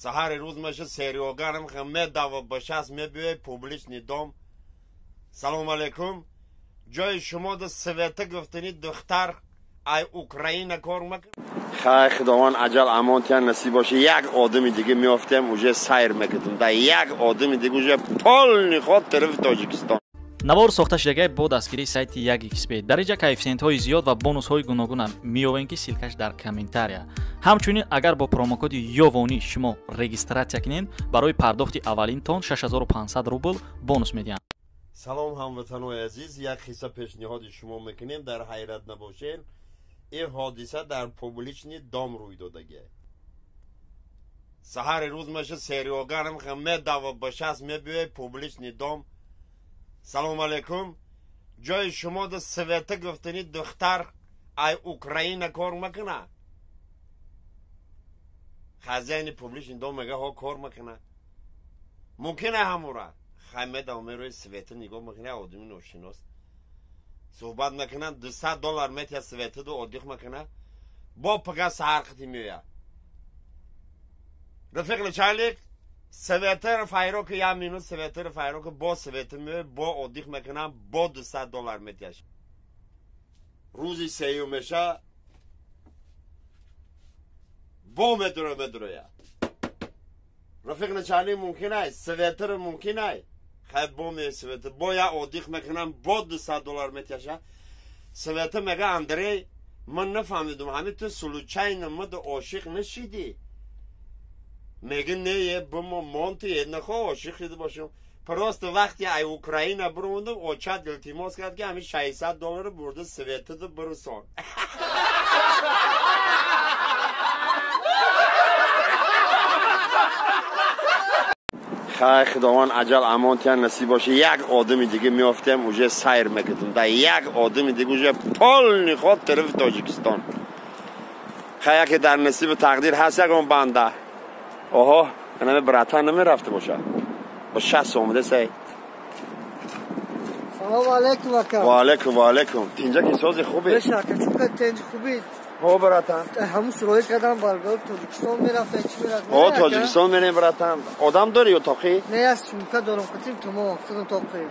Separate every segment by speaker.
Speaker 1: Саҳари рӯз меша сериогарам медава ба шаст мебиёй публичный дом. Салом алейкум. Ҷои шумо да Света гуфтани духтар ай Украина кор макун. Хай худованд аҷал амон тиян насиб боша. Як одами дига меёфтем, уже сайр мекардем. Да як одами дига уже полный ход тарафи Тоҷикистон.
Speaker 2: Навор сохта шудагай бо дастгирии сайти 1xb. Дар инҷа коэффисиентҳои зиёд ва бонусҳои гуногуна меёвем, ки ссылка ш дар комментария. Ҳамчунин агар бо промокоди Ёвонӣ шумо регистрация кунед, барои пардохти аввалинтон 6500 рубл бонус медиҳанд.
Speaker 1: Салом, ҳамватанои азиз, як қисса пешниҳоди шумо мекунем, дар ҳайрат набошед. Ин ҳодиса дар публичный дом рӯй додагиа. Саҳари рӯз меша сериогарам медава ба шаст мебиёй публичный дом. Салом алейкум. Ҷои шумо да Света гуфтани духтар ай Украина кор макуна. Хозяин и публичный дом мега ҳо кор макуна. Мумкин ай ҳамура. Хай медава мерои Света нигоҳ мекуна, одами ношинос. Суҳбат мекунам, $200 метия Света ду отдых мекуна. Бо пага саҳар қити меоя. Рафиқ начальник Светер файро ки я минут Светер файро ки бо Света меоя, бо отдых мекунам, бо $200 метияш. Рӯзи сеюм меша бо медуроя. Рафиқ начальник мумкин ай, Светер мумкин ай. Хай бо ме Света, бо я отдых мекунам, бо $200 метияша. Света мега Андрей, ман нафаҳмидум, ҳами ту случайно мада ошиқ нашидӣ? Мега не, бимо монти, нахо ошиқ шида бошем. Просто вақти ай Украина биромадам, очат илтимос кард, ки ҳами $600 бурда Светаду бирасон. Хай худованд аҷал амон тиян насиб боша. Як одами дига меёфтем, уже сайр мекардем. Да як одами дига уже полный ход тарафи Тоҷикистон. Хай яке дар насиби тақдир ҳаст ягон банда. Оҳо, анаме братан намерафта боша. Бо 60 омада сай.
Speaker 3: Салом алейкум ака.
Speaker 1: Ва алейкум, ва алейкум. Тинҷа ки сози хуби?
Speaker 3: Беша ака, чунка тинҷ хуби.
Speaker 1: Ҳо братан.
Speaker 3: Ҳамун сурои кардам баргар Тоҷикистон мерафта, чӣ мерафта?
Speaker 1: Ҳо Тоҷикистон мерем братан. Одам дори ё тоқи?
Speaker 3: Не, я сумка дорам, хотим тумо, худам тоқи.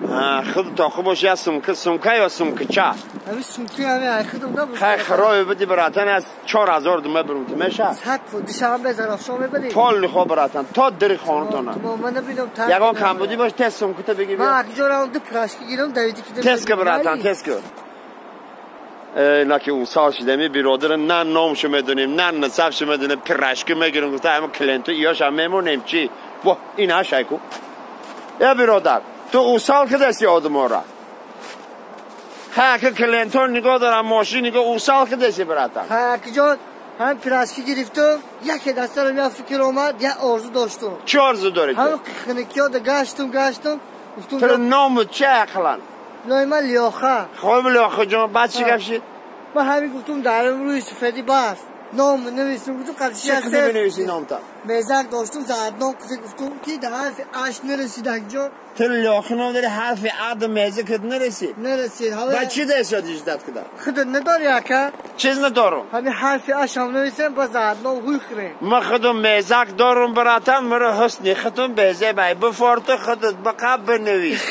Speaker 1: Ҳа, худ тоқи бош, я сумка, сумка ё сумкача?
Speaker 3: Ҳамин сумки ҳамин ай худам да.
Speaker 1: Хай хирои биди братан, аз 4000 дума бирум ту меша?
Speaker 3: Сад душанбе Зарафшон мебари.
Speaker 1: Пол хо братан, то дари хонатона.
Speaker 3: Ман набинам та.
Speaker 1: Ягон камбудӣ бош, тез сумката бигир.
Speaker 3: Ман акҷо равам ду пирашки гирам, давиди ки.
Speaker 1: Тез ка братан, тез ка. Наки усал шидами биродарам, на номшо медонем, на насабшо медонем, пирашки мегирем, гуфта ҳама клиенту иёшам мемонем чи? Во, ин ҳашайку. Э биродар, ту усал кидаси одамора? Ха, ки клиентон нигоҳ дорам, мошин нигоҳ усал кидаси братан.
Speaker 3: Ха, акиҷон, ҳам пирашки гирифтум, яке дастарам як фикр омад, як орзу доштум.
Speaker 1: Чӣ орзу дорӣ ту?
Speaker 3: Ҳамин хиникиёда гаштум, гаштум, гуфтум.
Speaker 1: Ту номут чӣ ақлан?
Speaker 3: Номи ман Лиёха.
Speaker 1: Хоб Лиёха ҷон, баъд чӣ гап шид?
Speaker 3: Ман ҳамин гуфтум дар рӯи сафеди барф ном нависум, гуфтум қадиши
Speaker 1: чӣ қиди бинависӣ номта?
Speaker 3: Мезак доштум, заодно қиди гуфтум ки дар ҳарфи аш нарасид акҷо.
Speaker 1: Ту Лиёха ном дори, ҳарфи ад меза кид нарасид?
Speaker 3: Нарасид.
Speaker 1: Ба чӣ десоди ждат кида?
Speaker 3: Худат надори ака?
Speaker 1: Чиз надорум.
Speaker 3: Ҳамин ҳарфи аш ҳам нависем, ба заодно ҳуй хӯрем.
Speaker 1: Ман худум мезак дорум братан, маро ҳусни худум безебай. Бифорту худат ба қаб бинавис.